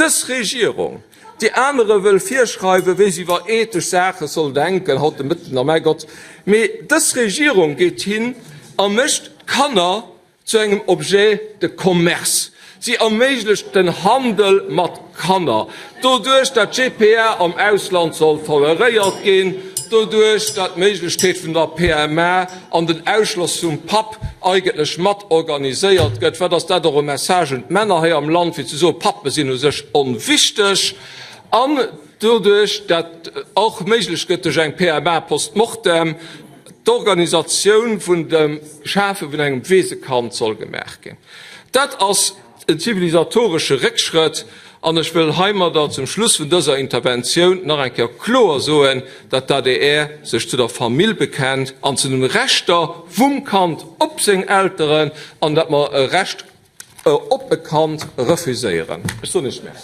Dës Regierung, déi anere wëll virschreiwen, wéi se iwwer ethesch Saache soll denken, haut de Mëtten, a mäi Gott, mee dës Regierung geet hin a mécht d'Kanner zu engem Objet de commerce. Si erméiglecht den Handel mat Kanner, doduerch dat d'GPA am Ausland soll toleréiert ginn, doduerch dat d'Méiglechkeet vun der PMA an den Ausschloss vum Papp eigentlech mat organiséiert gëtt. Wat ass dat och e Message un d'Männer hei am Land, fir ze soen, Pappe sinn u sech onwichteg. An doduerch dat och méiglech gëtt duerch eng PMA post mortem, d'Organisatioun vun dem Schafe vun engem Weesekand soll gemaach ginn. Dat ass en zivilisatoresche Réckschrëtt an ech wëll heimadder zum Schluss vun dëser Interventioun nach eng Kéier kloer soen, dat d'ADR sech zu der Famill bekennt an zu den Rechter vum Kand op seng Elteren an dat mer e Recht op e Kand refuséieren. Ech soen Iech Merci.